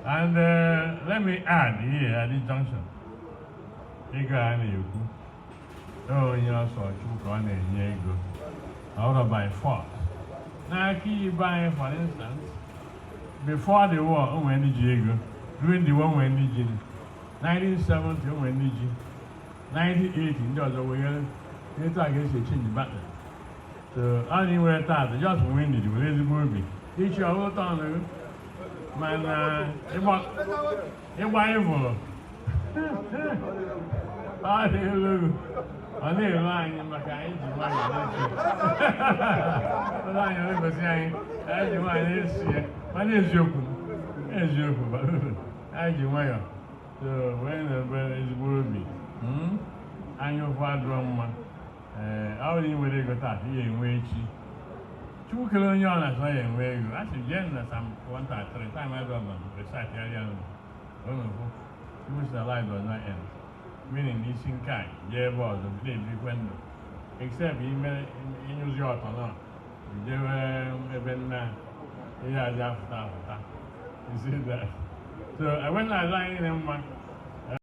And let me add here at this junction, ego a na-ekwu, onye ọsọ Chukwu ka ọ na-enye ego, ọ by force. N'aka ibe anyị, for instance, before the war, o nwere ndị ji ego. During the war, o nwere ndị ji. 1970, o nwere ndị ji. 1980, ndị ọzọ were. Etu a ga-esi echange battle. So ọ na inwere taata, just nwee ndidi, were ezigbo obi ichi ọrụ ụtọ ọnụ, mana ịgba ịvụrụ ọ na-elu, ọ na-elu anyị maka anyị ji nwayọọ na-esi ụlọ anyị, na-egosi anyị anyị ji nwayọọ na-esi ya. Mana eziokwu, eziokwu bara uru, anyị ji nwayọọ. So wee na-ebe ezigbo obi. Anya ụfụ adịrọ mma. Ee, ọ bụrụ na ị nwere ego taa, ị ga-enwe echi. Chukwu kere onye ọ na-asọ ya enwe ego. A sị jee na Psalm 133, time I don't recite ya, ya unu fụ Chukwu sị na life does not end, meaning n'isi nke a jee ebe ọzọ na-ebikwe ndụ, except ime ịnyụzi ọtọ nọ jewe ebe nna ihe aja afụta afụta. You see that? So enwe na-azụ anyị niile mma.